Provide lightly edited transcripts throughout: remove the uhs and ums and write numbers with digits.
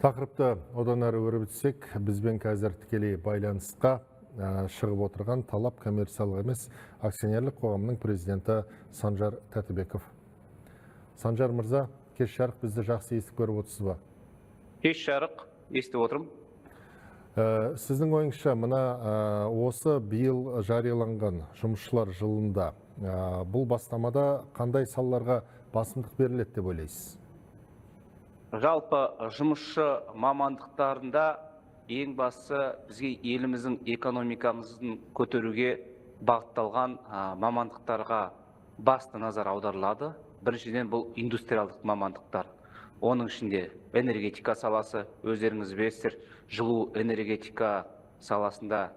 Тақырыпты одан әрі өрбітсек, бізбен қазір тікелей байланысқа шығып отырған Талап коммерциялық емес акционерлік қоғамының президенті Санжар Тәтібеков. Санжар мырза, кеш жарық, бізді жақсы естіп көріп отырсыз ба? Кеш жарық, естіп отырмын. Сіздің ойыңызша, мына осы биыл жарияланған жұмысшылар жылында бұл бастамада қандай салаларға басымдық беріледі деп ойлайсыз? Жалпы жұмысшы мамандықтарында ең бастысы бізге еліміздің экономикамызын көтеруге бағытталған мамандықтарға басты назар аударылады. Біріншіден, бұл индустриалдық мамандықтар. Оның ішінде энергетика саласы, өздеріңіз білесіздер, жылу энергетика саласында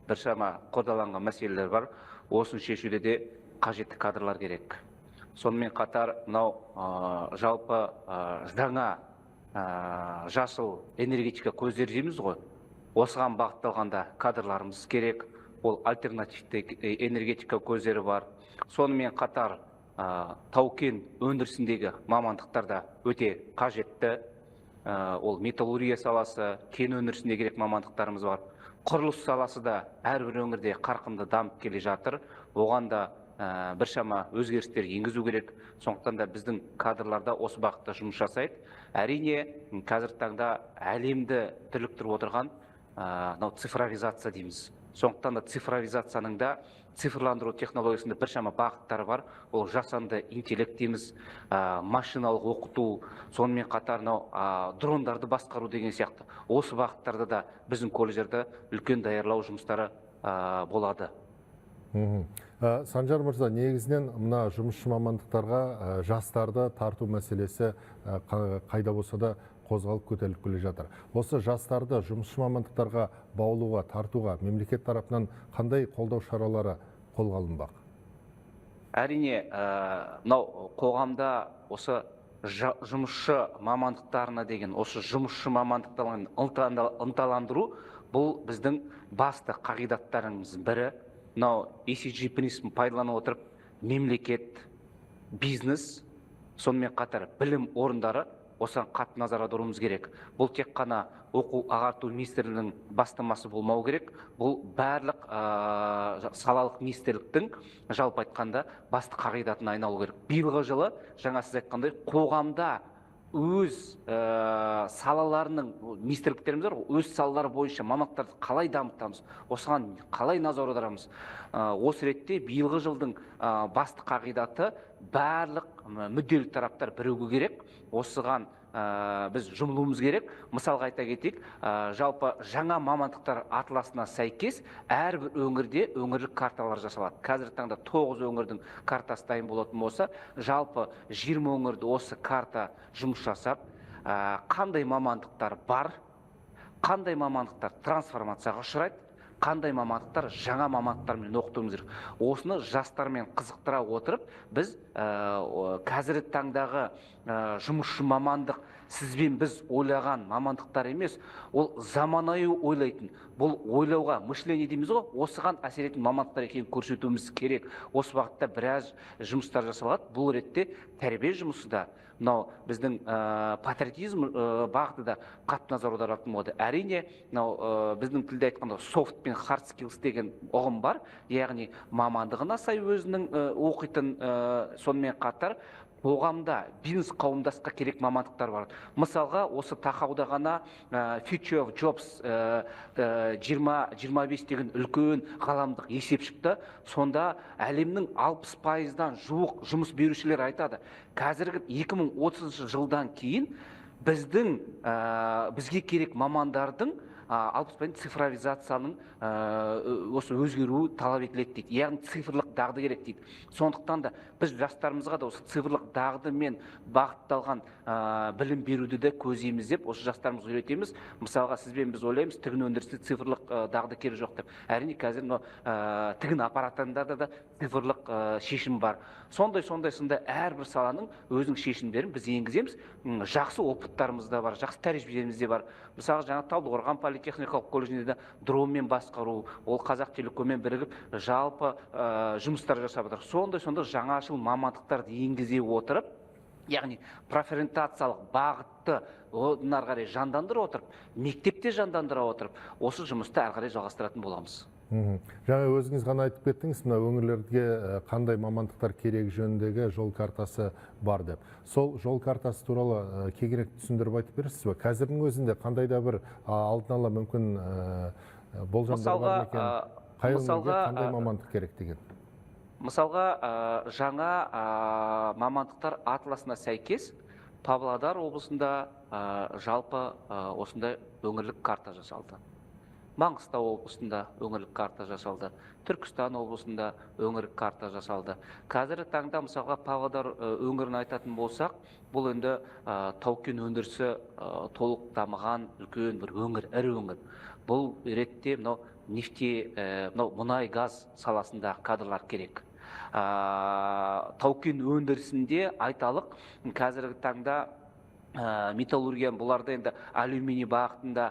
біршама қордаланған мәселелер бар. Осыны шешуде де қажетті кадрлар керек. Сонымен қатар мынау жалпы жаңа жасыл энергетика көздері дейміз ғой, осыған бағытталғанда кадрларымыз керек. Ол альтернативті энергетика көздері бар. Сонымен қатар тау-кен өндірісіндегі мамандықтар да өте қажетті. Ол металлургия саласы, кен өндірісінде керек мамандықтарымыз бар. Құрылыс саласы да әрбір өңірде қарқынды дамып келе жатыр. Оған да біршама өзгерістер енгізу керек. Сондықтан да біздің кадрлар да осы бағытта жұмыс жасайды. Әрине, қазіргі таңда әлемді дүрліктіріп отырған мынау цифровизация дейміз. Сондықтан да цифровизацияның да, цифрландыру технологиясында біршама бағыттары бар. Ол жасанды интеллект дейміз, машиналық оқыту, сонымен қатар мынау дрондарды басқару деген сияқты. Осы бағыттарда да біздің колледждерде үлкен даярлау жұмыстары болады. Санжар мырза, негізінен мына жұмысшы мамандықтарға жастарды тарту мәселесі қайда болса да қозғалып, көтеріліп келе жатыр. Осы жастарды жұмысшы мамандықтарға баулуға, тартуға мемлекет тарапынан қандай қолдау шаралары қолға алынбақ? Әрине, мынау қоғамда осы жұмысшы мамандықтарына деген, осы жұмысшы мамандықтарын ынталандыру бұл біздің басты қағидаттарымыздың бірі. Мынау ESG принципін пайдалана отырып, мемлекет, бизнес, сонымен қатар білім орындары осыған қатты назар аударуымыз керек. Бұл тек қана оқу ағарту министрлігінің бастамасы болмау керек. Бұл барлық салалық министрліктің, жалпы айтқанда, басты қағидатына айналу керек. Биылғы жылы, жаңа сіз айтқандай, қоғамда өз салаларының министрліктеріміз бар ғой, өз салалары бойынша мамандықтарды қалай дамытамыз, осыған қалай назар аударамыз. Осы ретте биылғы жылдың басты қағидаты: барлық мүдделі тараптар бірігу керек, осыған біз жұмылуымыз керек. Мысалға айта кетейік, жалпы жаңа мамандықтар атласына сәйкес әрбір өңірде өңірлік карталар жасалады. Қазіргі таңда 9 өңірдің картасы дайын болатын болса, жалпы 20 өңірде осы карта жұмыс жасап, қандай мамандықтар бар, қандай мамандықтар трансформацияға ұшырайды, қандай мамандықтар жаңа мамандықтармен оқытуымыз керек. Осыны жастармен қызықтыра отырып, біз қазіргі таңдағы жұмысшы мамандық сізбен біз ойлаған мамандықтар емес, ол заманауи ойлайтын, бұл ойлауға, мышление дейміз ғой, осыған әсер ететін мамандықтар екенін көрсетуіміз керек. Осы бағытта біраз жұмыстар жасалады. Бұл ретте тәрбие жұмысы да, мынау біздің патриотизм бағыты да қатты назар аударатын болады. Әрине, мынау біздің тілде айтқанда soft пен hard skills деген ұғым бар, яғни мамандығына сай өзінің оқитын, сонымен қатар қоғамда бизнес қауымдастыққа керек мамандықтар бар. Мысалға, осы тақауда ғана Future of Jobs 2025 деген үлкен ғаламдық есеп шықты. Сонда әлемнің 60%-дан жуық жұмыс берушілер айтады, қазіргі 2030 жылдан кейін бізге керек мамандардың 60% цифровизацияның осы өзгеруі талап етіледі дейді, яғни цифрлық дағды керек дейді. Сондықтан да біз жастарымызға да осы цифрлық дағдымен бағытталған білім беруді де көздейміз деп осы жастарымызға үйретеміз. Мысалға, сізбен біз ойлаймыз, тігін өндірісінде цифрлық дағды керек жоқ деп. Әрине, қазір мынау тігін аппараттарында да цифрлық шешім бар. Сондай сынды әрбір саланың өзінің шешімдерін біз енгіземіз. Жақсы опыттарымыз да бар, жақсы тәжірибеміз де бар. Мысалы, жаңа Талдықорған политехникалық колледжінде де дронмен басқару, ол Қазақ телекоммен бірігіп жалпы жұмыстар жасап жатыр. Сондай жаңашыл мамандықтарды енгізе отырып, Яғни профориентациялық бағытты одан ары қарай жандандыра отырып, мектепте жандандыра отырып, осы жұмысты әрі қарай жалғастыратын боламыз. Жаңа өзіңіз ғана айтып кеттіңіз, мына өңірлерге қандай мамандықтар керек жөніндегі жол картасы бар деп. Сол жол картасы туралы кеңірек түсіндіріп айтып бересіз бе? Қазірдің өзінде қандай да бір алдын ала мүмкін болжамдар бар ма екен? Қай өңірге қандай мамандық керек деген? Мысалға, жаңа мамандықтар атласына сәйкес Павлодар облысында жалпы осындай өңірлік карта жасалды. Маңғыстау облысында өңірлік карта жасалды. Түркістан облысында өңірлік карта жасалды. Қазіргі таңда мысалға Павлодар өңірін айтатын болсақ, бұл енді тау-кен өндірісі толық дамыған үлкен бір өңір, ірі өңір. Бұл ретте мынау нефте, мынау мұнай газ саласында кадрлар керек. Тау-кен өндірісінде айталық, қазіргі таңда металлургия, бұларда енді алюминий бағытында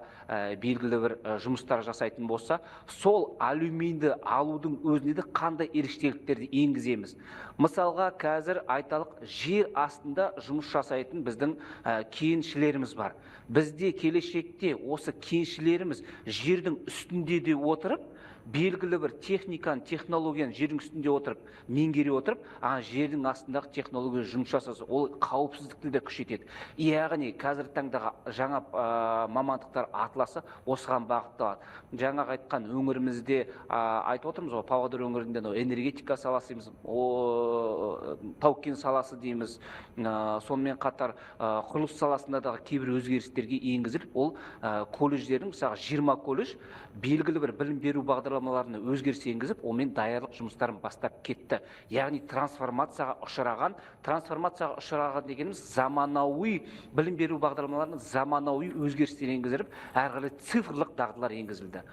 белгілі бір жұмыстар жасайтын болса, сол алюминийді алудың өзінде де қандай ерекшеліктерді енгіземіз. Мысалға, қазір айталық, жер астында жұмыс жасайтын біздің кеншілеріміз бар. Бізде келешекте осы кеншілеріміз жердің үстінде де отырып, белгілі бір техниканы, технологияны жердің үстінде отырып, меңгере отырып, жердің астындағы технология жұмыс жасаса, ол қауіпсіздікті де күшейтеді. Яғни қазіргі таңдағы жаңа мамандықтар атласы осыған бағытталады. Жаңағы айтқан өңірімізде айтып отырмыз ғой, Павлодар өңірінде энергетика саласы дейміз, тау-кен саласы дейміз, сонымен қатар құрылыс саласында дағы кейбір өзгерістерге енгізіліп, ол колледждердің, мысалы, 20 колледж белгілі бір білім беру бағдарламаларына өзгеріс енгізіп, онымен даярлық жұмыстарын бастап кетті. Яғни трансформацияға ұшыраған, трансформацияға ұшыраған дегеніміз заманауи білім беру бағдарламаларына заманауи өзгерістер енгізіліп, әрі қарай цифрлық дағдылар енгізілді.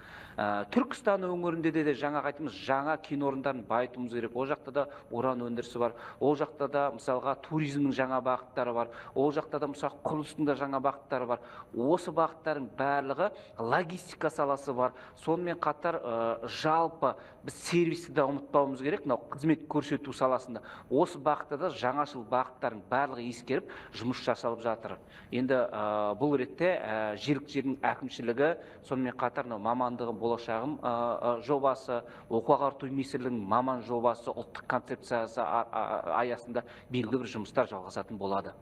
Түркістан өңірінде де жаңа айтымыз, жаңа кен орындарын байытуымыз керек. Ол жақта да уран өндірісі бар, ол жақта да мысалға туризмнің жаңа бағыттары бар, ол жақта да мысалы құрылыстың да жаңа бағыттары бар. Осы бағыттардың барлығы, логистика саласы бар. Сонымен қатар жалпы біз сервисті де ұмытпауымыз керек, мынау қызмет көрсету саласында. Осы бағытта да жаңашыл бағыттардың барлығы ескеріп жұмыс жасалып жатыр. Енді бұл ретте жергілікті жердің әкімшілігі, сонымен қатар мынау мамандығым болашағым жобасы, оқу ағарту министрлігінің маман жобасы, ұлттық концепциясы аясында белгілі бір жұмыстар жалғасатын болады.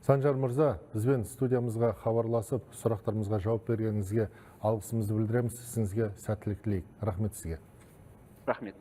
Санжар мырза, бізбен студиямызға хабарласып, сұрақтарымызға жауап бергеніңізге алғысымызды білдіреміз. Ісіңізге сәттілік тілейік. Рахмет сізге. Рахмет.